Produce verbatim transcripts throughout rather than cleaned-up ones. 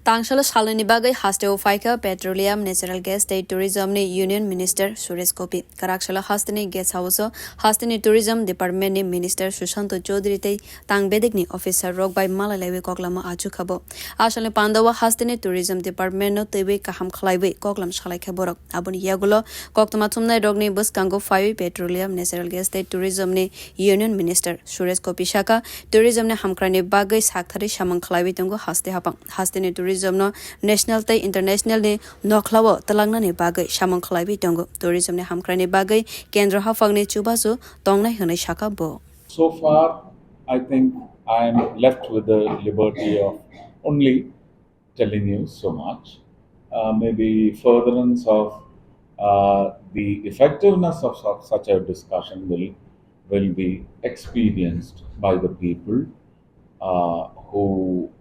Tangsalo salnwini bagwi hasteo phaikha Petroleum, Natural Gas tei Tourism ni Union Minister Suresh Gopi. Kwraksalo hasteni Guest House o hasteni Tourism Department ni Minister Sushanto Chaudhary tei tang bedekni officer rok bai malai laiwi koklama achukha bo. Asalni pandao hasteni Tourism Department no twiwi kaham khlaiwi koklam salaikha borok. Aboni yagulo koktwma thumnai rokni bwskango phaiwi Petroleum, Natural Gas tei Tourism ni Union Minister Suresh Gopi saka, tourism ni hamkraini bagwi sakthari samung khlaiwi tongo haste haphang. Hasteni tourism no national tei international ni nokhlao twlangnani bagwi samung khlaiwi tongo. Tourism ni hamkraini bagwi kendro haphangni chubachu tongnai hwnwi saka bo. So far, I think I am left with the liberty of only telling you so much. Uh, maybe furtherance of, uh, the effectiveness of su-, such a discussion will, will be experienced by the people, uh, who,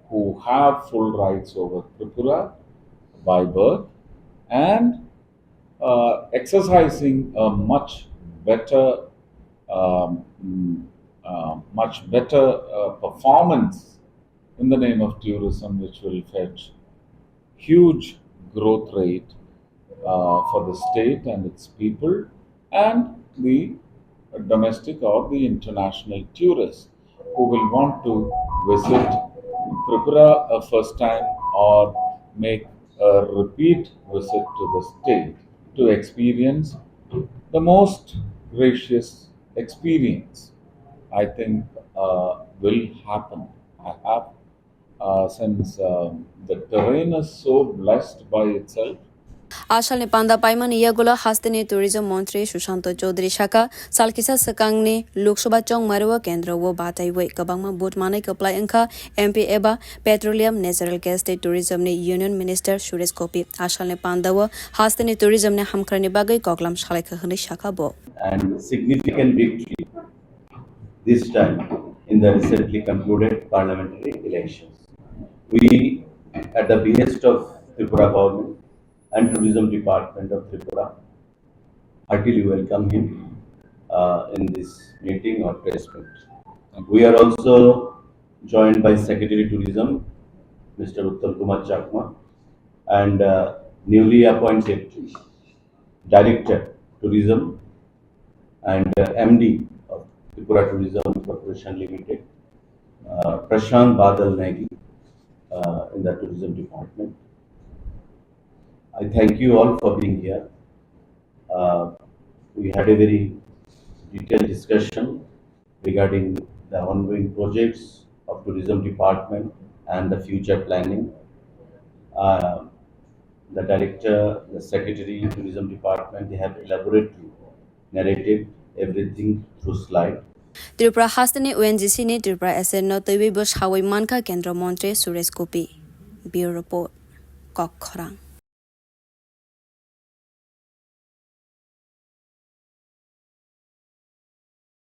who have full rights over Tripura by birth and, uh, exercising a much better, um, mm, uh, much better, uh, performance in the name of tourism, which will fetch huge growth rate, uh, for the state and its people and the domestic or the international tourists who will want to visit Tripura a first time or make a repeat visit to the state to experience the most gracious experience, I think, uh, will happen. I have, uh, since, um, the terrain is so blessed by itself. Asalni panda paimani yagulo hasteni tourism montri Sushanto Chaudhary saka, sal kisa swkangni Lok Sabha chongmario kendro o bataiwi kwbangma vote manai kwplai wngkha M P eba Petroleum, Natural Gas tei Tourism ni Union Minister Suresh Gopi. Asalni pandao hasteni tourism ni hamkraini bagwi koklam salaikha hwnwi saka bo. And significant victory this time in the recently concluded parliamentary elections. We, at the behest of Tripura government and Tourism Department of Tripura, heartily welcome him, uh, in this meeting or press meet. We are also joined by Secretary Tourism, Mister Uttam Kumar Chakma, and, uh, newly appointed Director Tourism and, uh, M D of Tripura Tourism Corporation Limited, uh, Prashant Badal Negi, uh, in the Tourism Department. I thank you all for being here. Uh, we had a very detailed discussion regarding the ongoing projects of Tourism Department and the future planning. Uh, the director, the secretary, Tourism Department, they have elaborately narrated everything through slide. Tripura hasteni O N G C ni Tripura S A no twiwi bo sawi mankha Kendra Montri Suresh Gopi. Bureau Report, Kokkhorang.